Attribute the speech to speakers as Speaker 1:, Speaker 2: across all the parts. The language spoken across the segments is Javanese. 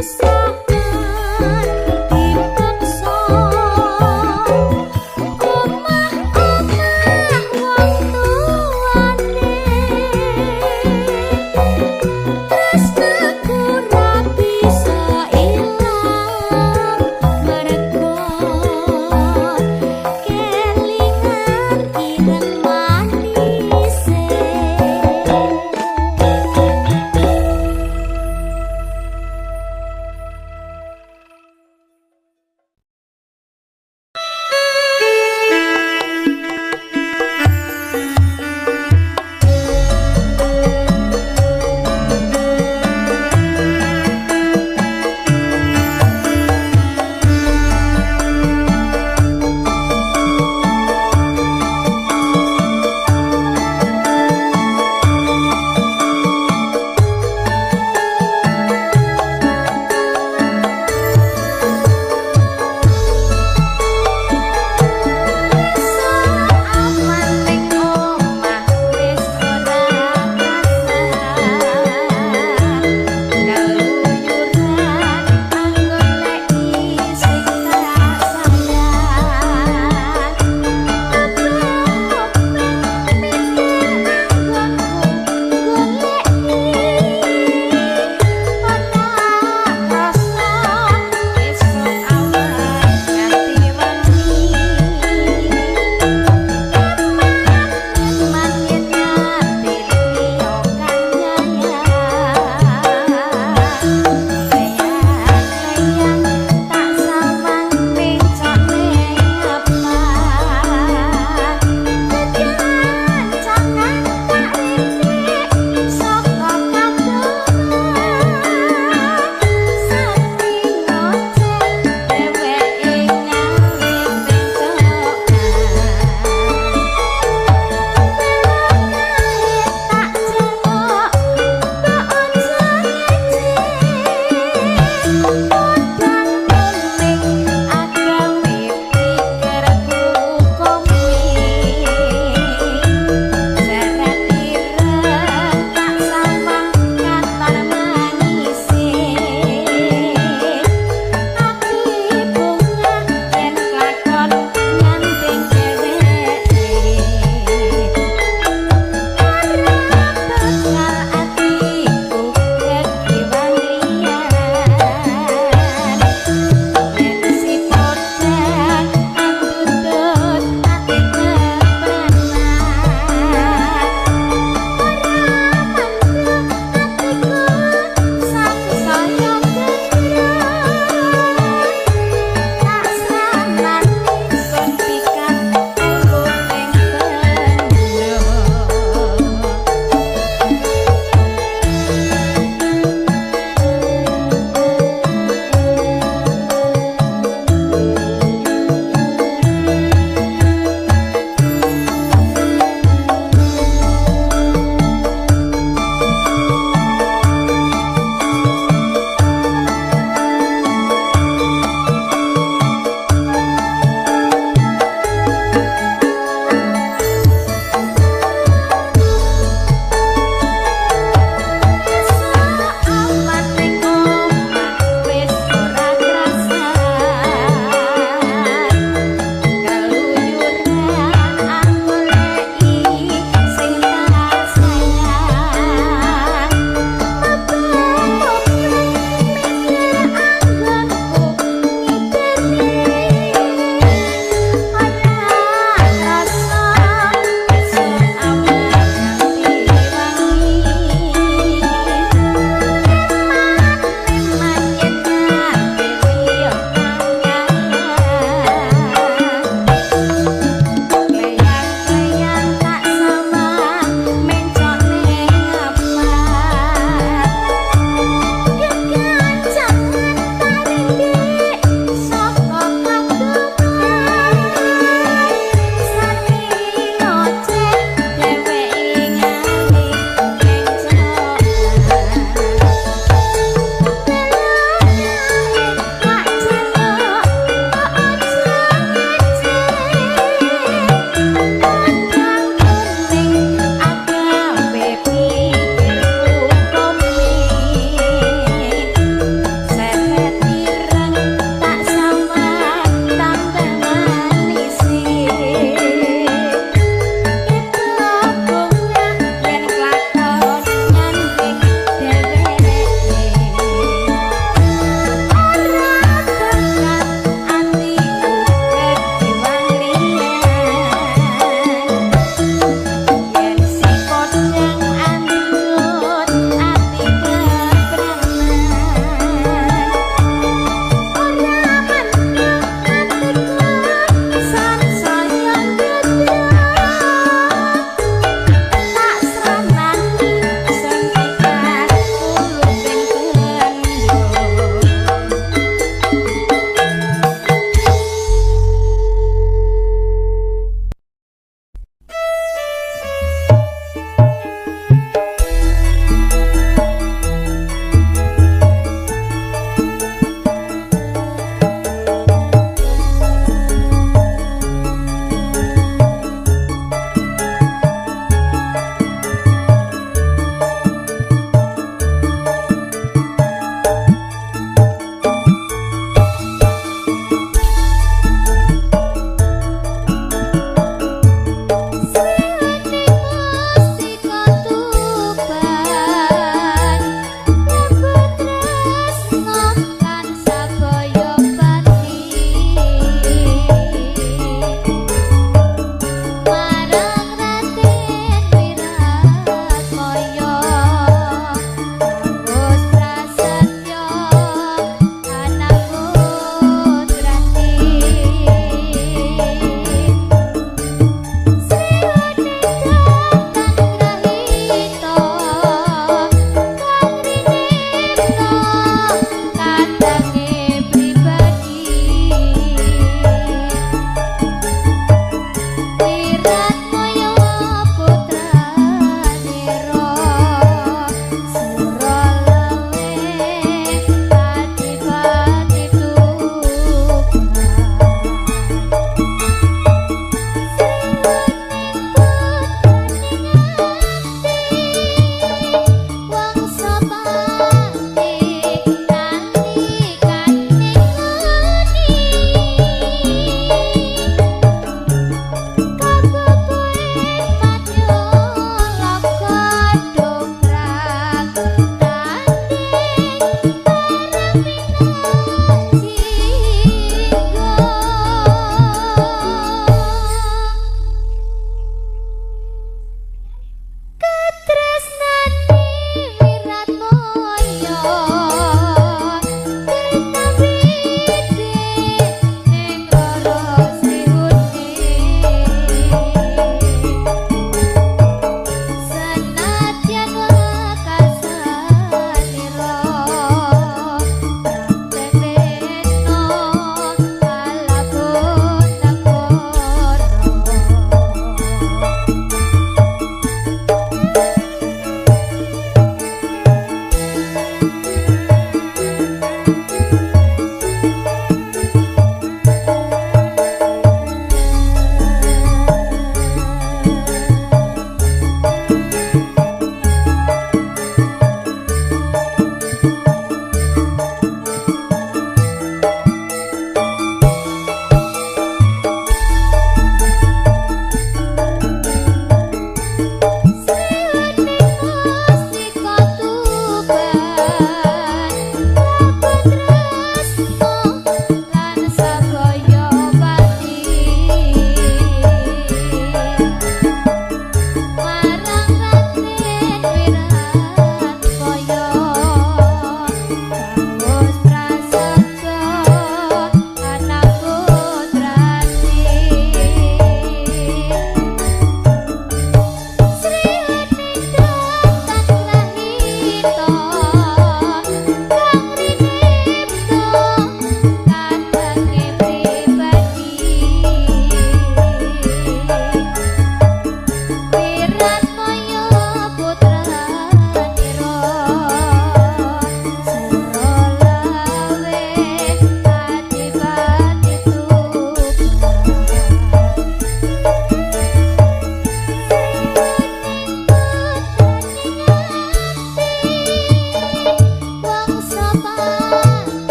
Speaker 1: Pisahan dipeksa omah-omah wong tuane, tresnaku ra bisa ilang mergo kelingan ireng manise.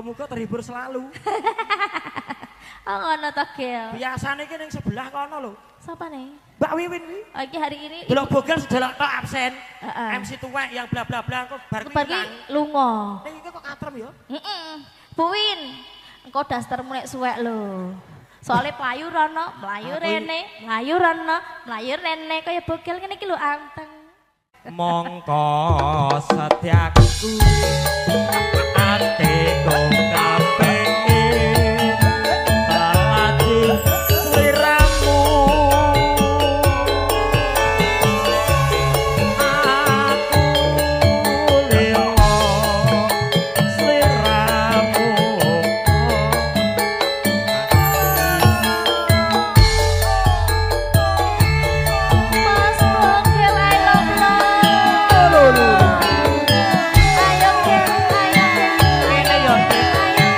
Speaker 2: Muga-muga terhibur selalu.
Speaker 1: Oh ngono to, Gel.
Speaker 2: Biasane iki ning sebelah kono lho.
Speaker 1: Sapa nih?
Speaker 2: Mbak Wiwin kuwi.
Speaker 1: Oh, iki hari ini
Speaker 2: Delok bogel sedelok tok absen.
Speaker 1: Heeh.
Speaker 2: MC tuwek yang bla bla bla kok bar kuwi
Speaker 1: Bar kuwi
Speaker 2: ilang.
Speaker 1: lunga.
Speaker 2: Ning iki kok katrem ya?
Speaker 1: Heeh. Bu Win, engko dastermu nek suwek lho. Soale mlayu rono, mlayu rene, mlayu rono, mlayu rene kaya bogel ngene iki lho anteng.
Speaker 2: Mongko setyaku atiku kepengin lelaki sliramu aku lilo sliramu.
Speaker 1: Mas Bogel, I love love. Ayo Gel, ayo Gel.
Speaker 2: Kene yo.
Speaker 1: Ayo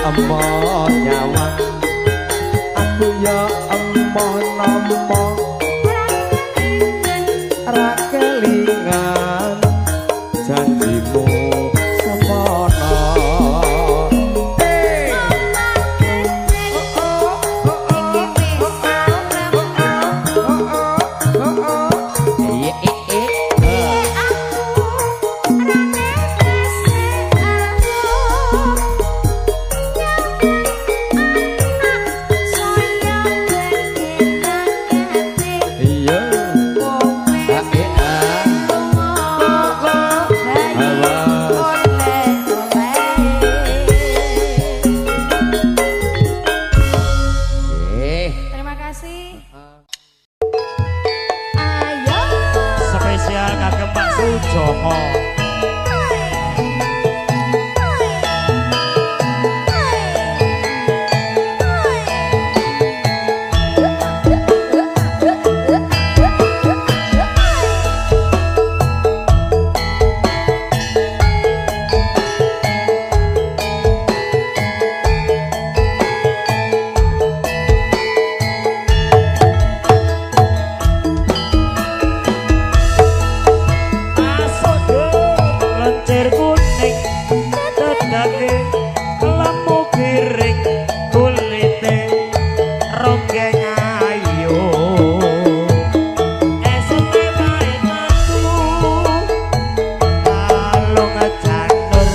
Speaker 2: emoh nyawang, aku yo emoh nampa ra kelingan janjimu semono.
Speaker 1: Terima kasih. Ayo.
Speaker 2: Spesial kagem Pak Sujoko. Lencir kuning dedake lemu giring kulite ronggeng ayu esune wae metu kalung janur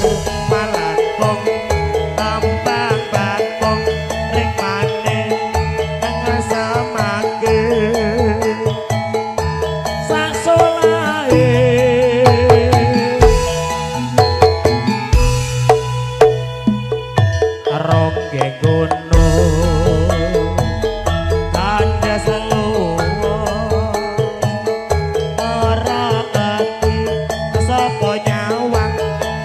Speaker 2: malakong tambang bakong ring mane nang samake sak solahe. Ronggeng gunung kandas luwa ora ngerti sapa nyawang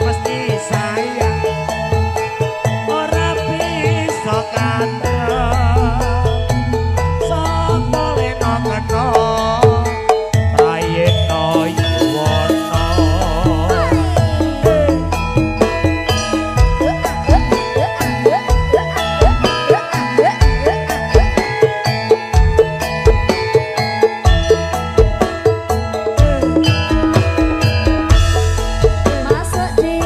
Speaker 2: mesti sayang ora bisa kandha sapa lena kena prayitna yuwana.
Speaker 1: Masuk deh.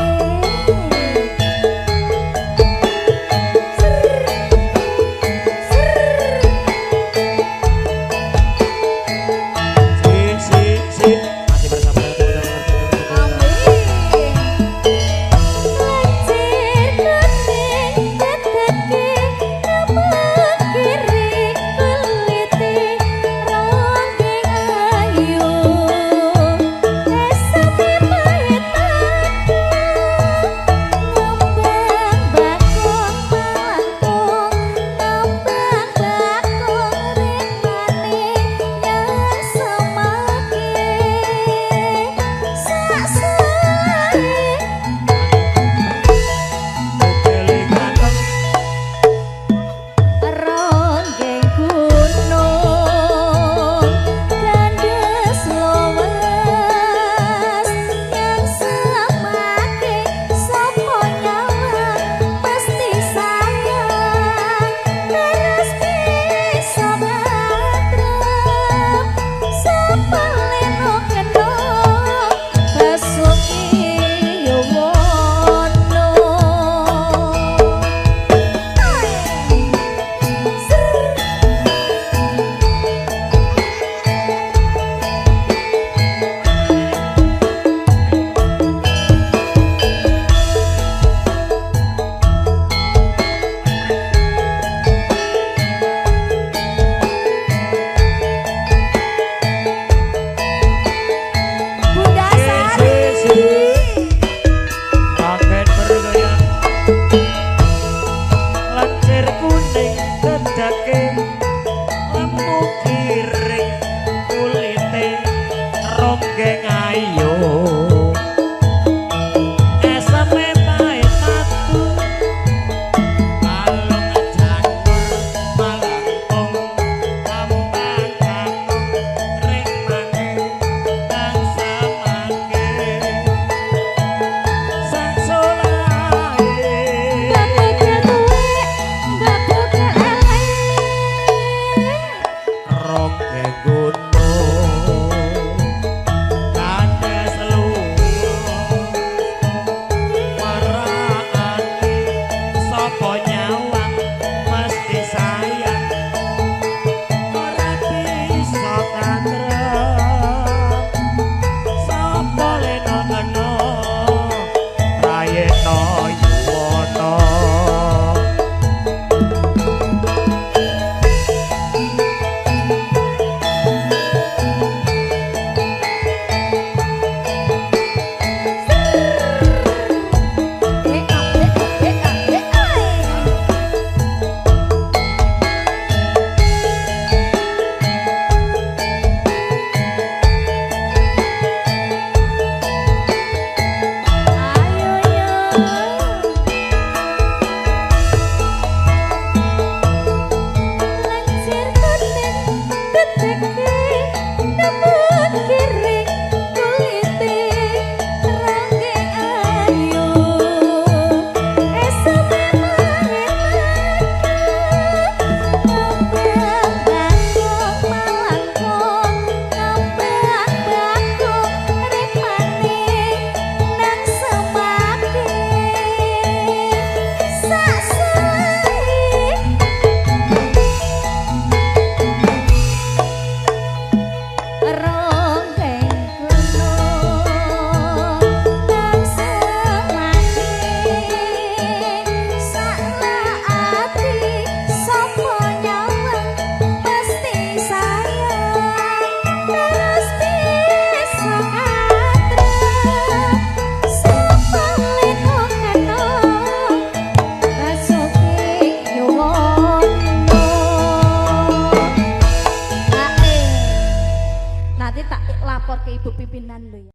Speaker 1: Filipina lho ya.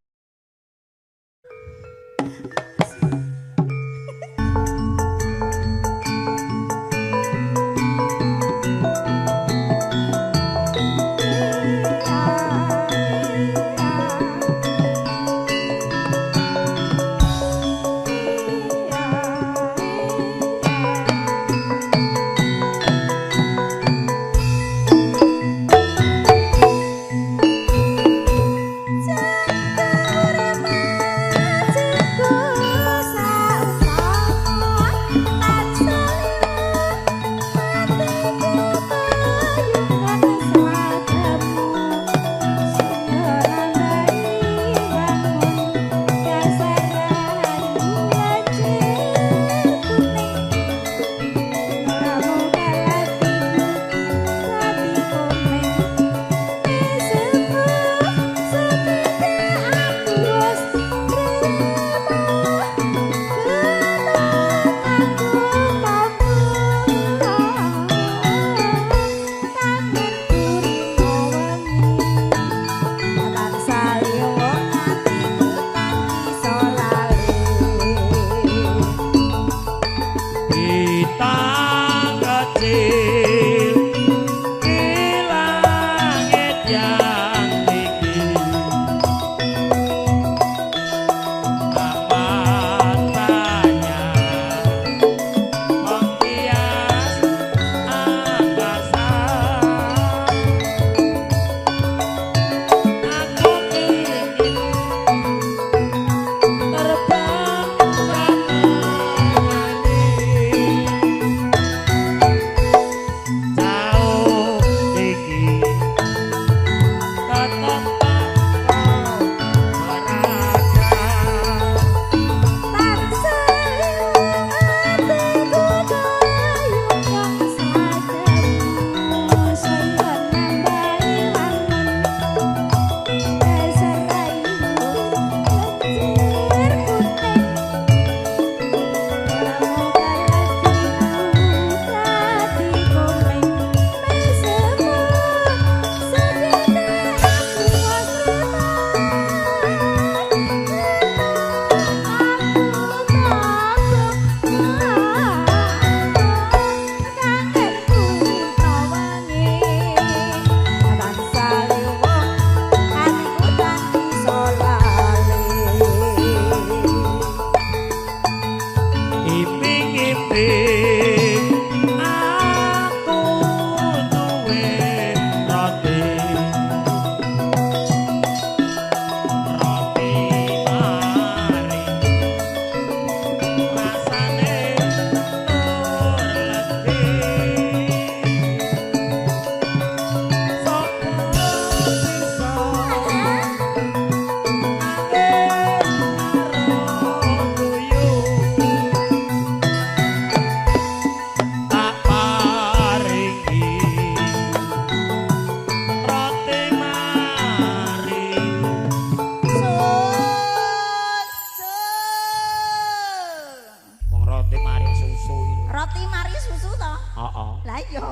Speaker 3: Ayo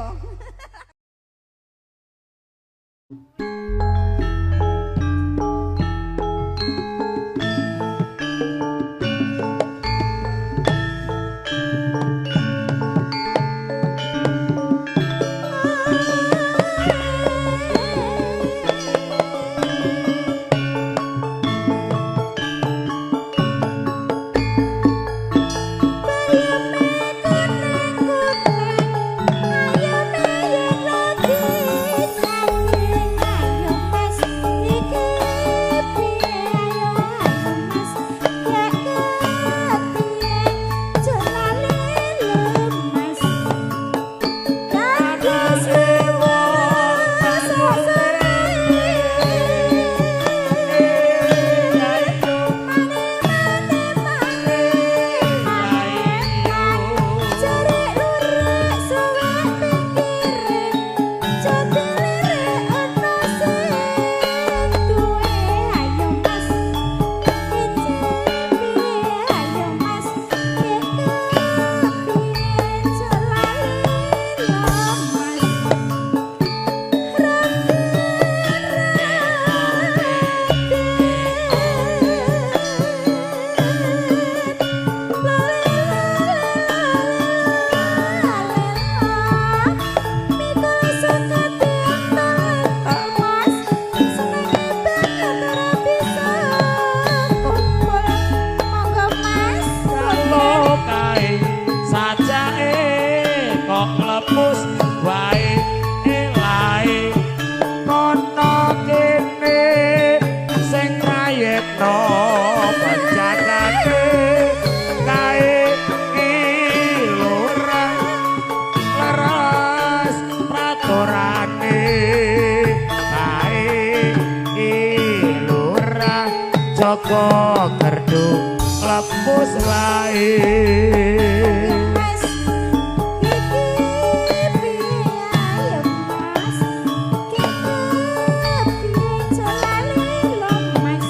Speaker 2: Jaba gerdu lepus wae.
Speaker 1: Mas iki piye ayo Mas iki piye jalane lo Mas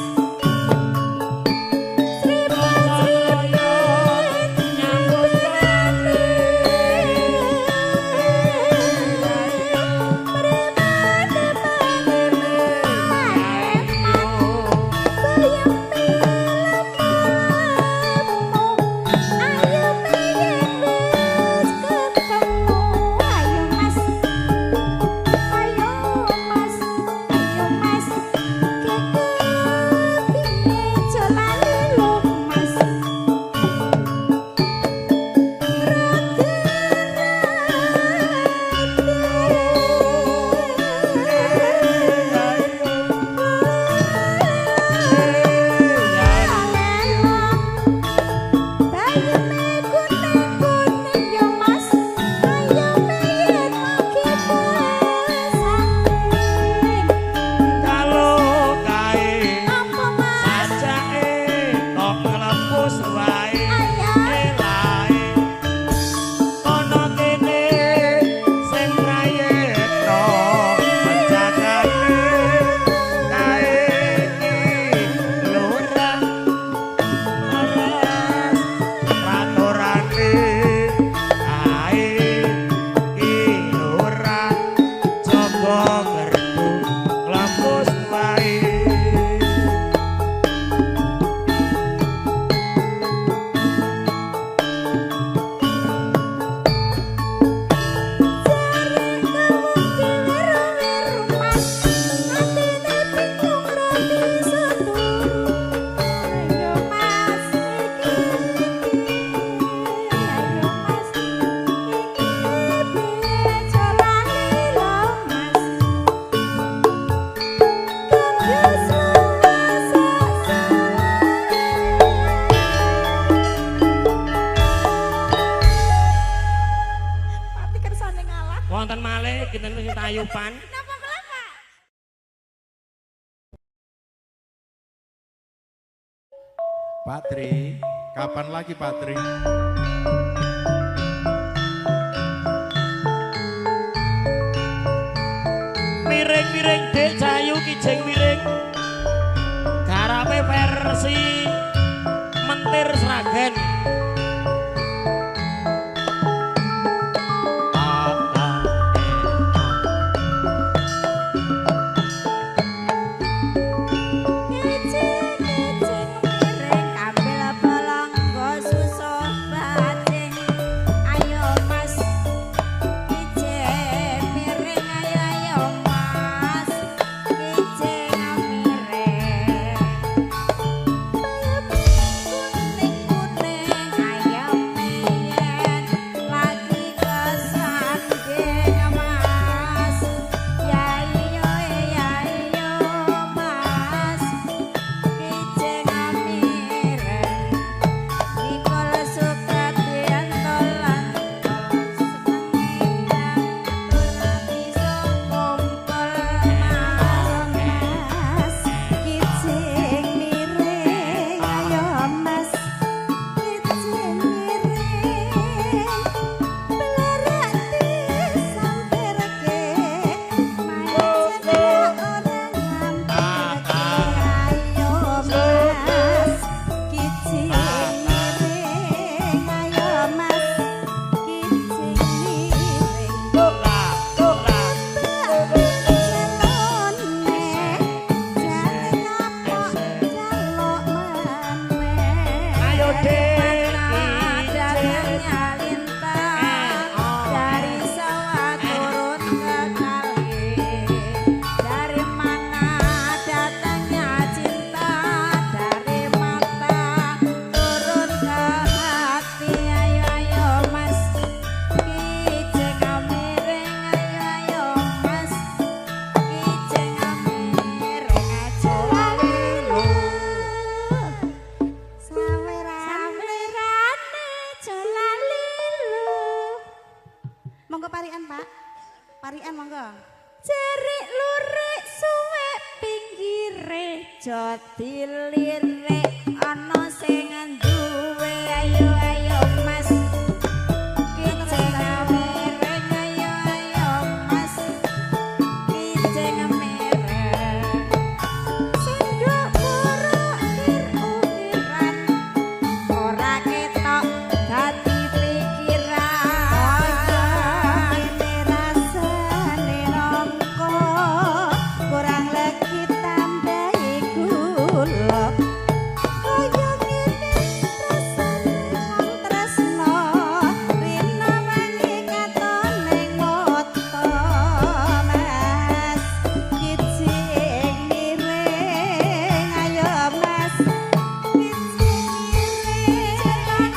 Speaker 2: Wonten malih kinten sing tayupan.
Speaker 1: Napa malih, Pak?
Speaker 3: Pak Tri, kapan lagi Pak Tri?
Speaker 2: Miring-miring Dek Cayu kijing miring. Garape versi Mentir Sragen.
Speaker 4: Monggo parian, Pak. Parian monggo.
Speaker 1: Cerik lurik suwek pinggire.
Speaker 4: Aja dilirik ana sing duwe ayo ayo Mas. Kijing miring ayo ayo Mas. Kijing miring. Sendok ukir-ukiran ora ketok dadi pikiran. Kene rasane nangka kurang legi tambahi gula. Kaya ngene rasane wong tresna rina wangi katone mata Mas. Kijing miring ayo Mas. Kijing miring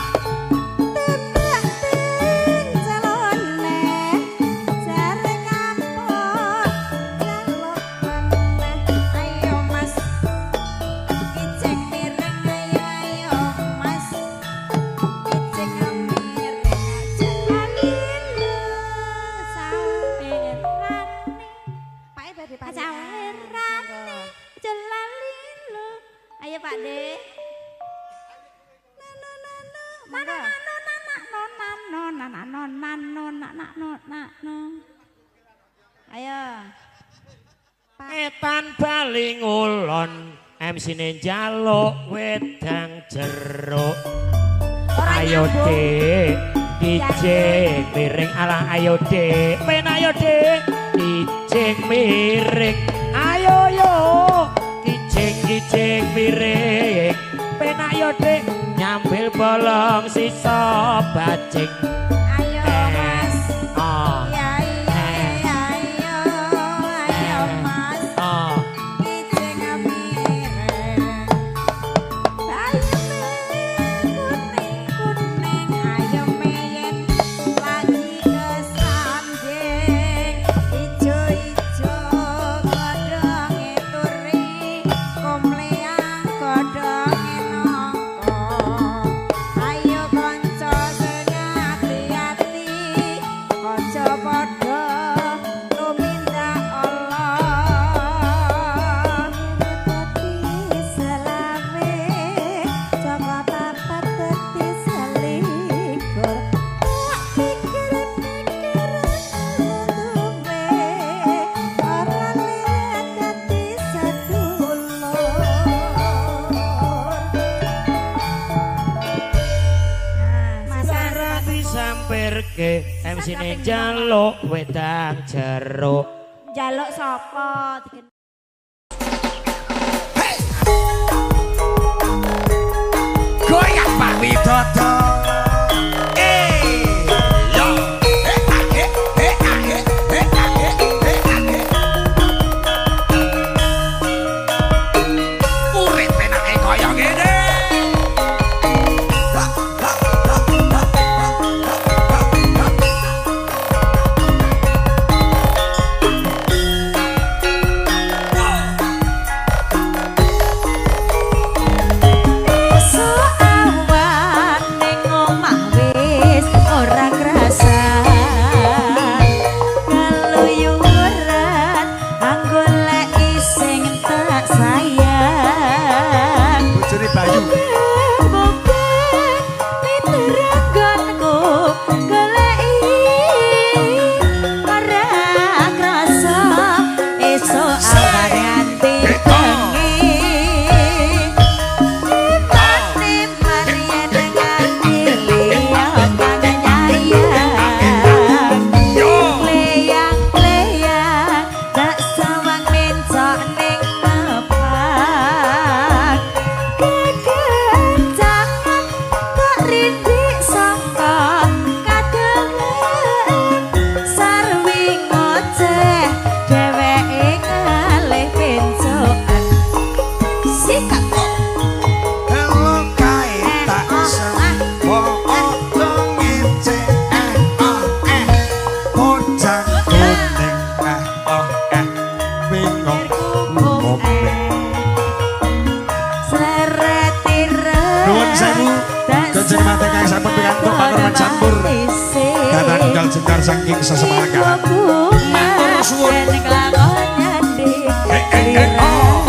Speaker 4: tembak ting calone jare kapok jaluk meneh ayo Mas. Kijing miring ayo ayo Mas. Kijing miring aja lali
Speaker 1: Sawerane
Speaker 4: Pak badhe pamit.
Speaker 1: sawerane aja lali lho. Ayo Pak De.
Speaker 4: Monggo. No no no no no no no no no no. Ayo. Pak
Speaker 2: Etan bali ngulon MC-ne njaluk wedang jeruk.
Speaker 1: Ora
Speaker 2: Ayo
Speaker 1: nyambung.
Speaker 2: Dik, kijing miring alah ayo Dik. Men ayo Dik, kijing miring. Ayo yo, kijing kijing miring. Men ayo Dik, nyambil bolong sisa bajing.
Speaker 4: Ayo Mas.
Speaker 2: Ah,
Speaker 4: Ya iya ayo ayo Mas.
Speaker 2: ah.
Speaker 4: Kijing miring. Bayeme kuning kuning ayo meyen lagi kesanding ijo ijo godhonge turi komleang godhonge nangka. Ayo kanca sing ati-ati aja padha lumindak Allah. Dadi selawe jaka papat dadi selikur. Tak pikir-pikir duwe ora lihat dadi sedulur.
Speaker 1: Nah,
Speaker 2: Ora disampirke MC-ne njaluk wedang jeruk.
Speaker 1: njaluk sapa?
Speaker 3: Goyang Pak Widodo. Eh, yo. Eh, ah, eh, eh, ah, eh, eh, ah, eh, eh, ah, eh. Urip penake kaya ngene. Ha, ha, ha, ha, ha, ha, ha.
Speaker 4: Esuk awan ning omah wis ora krasa. Keluyuran anggoleki sing tak sayang.
Speaker 3: Bojone Bayu.
Speaker 4: Bubeng piteranggonku goleki ora krasa esuk awan nganti bengi.
Speaker 3: Yo.
Speaker 4: Leyang-leyang tak sawang mencok ning mepak. Kekencangan tak rindik sangka kademen. Sarwi ngoceh dheweke ngalih pencokan. Sikat.
Speaker 3: Halo kae tak sembo ojo ngece eh oh eh bocah kuning eh oh eh bingung ngombe. Nuwun sewu Kanjeng Mate kang sampun pikantuk pakurman campur Katanggal jendar saking sesemanggahan. Matur suwun. Eh eh eh oh.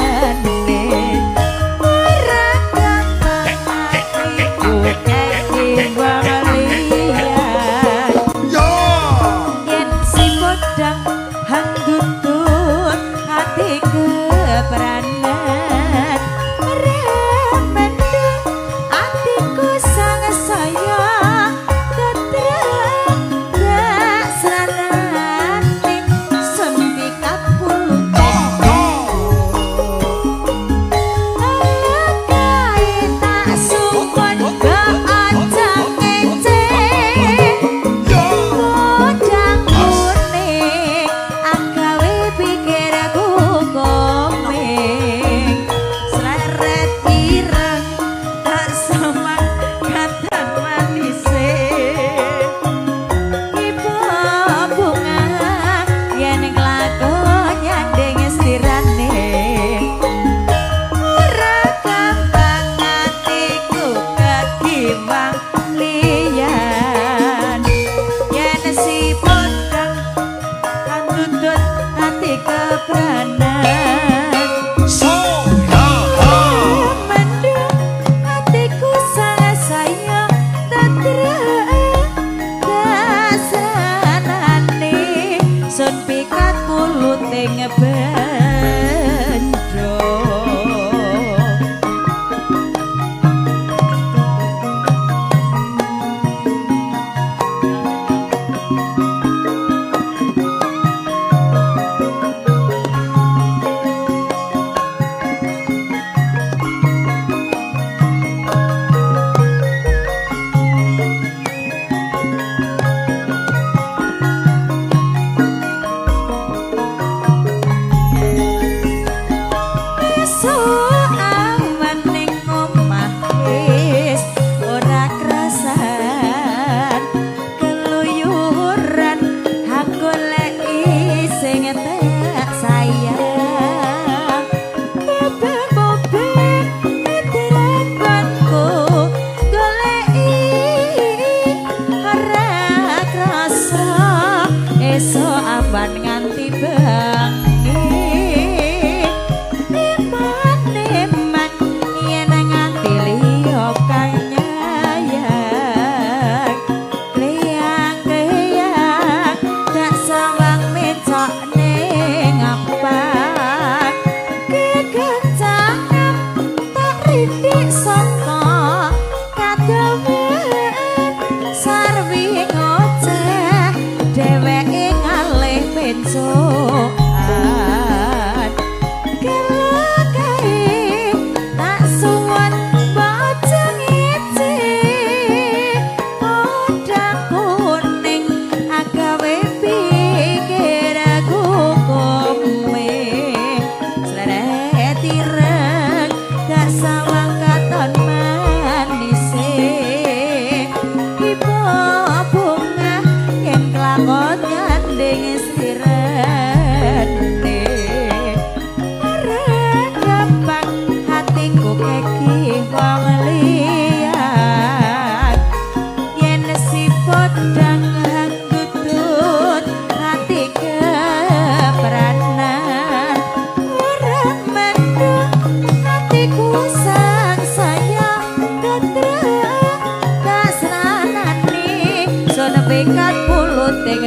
Speaker 4: ing bendo. Awan ning omah wis ora krasan keluyuran aku goleki sing tak sayang bebeng-bebeng eteranku goleki ora krasa esuk awan nganti bengi. Eman-eman yen nganti liya kang nyayang kliyang-kliyang tak sawang mecok ning ampak kekencangan tak rindik saka kademen sarwi ngoceh dheweke ngalih pencokan. Kelakae tak suwun bocah ngece podang kuning agawe pikirku komeng sleret ireng tak sawang katon manise ibu bunga yen kelakon gandeng sirene ora gampang hatiku keki wong liyan yen si podang hanggutut hati kepranan ora mendung hatiku sang saya ketrek kasranane sun pikat pulut ing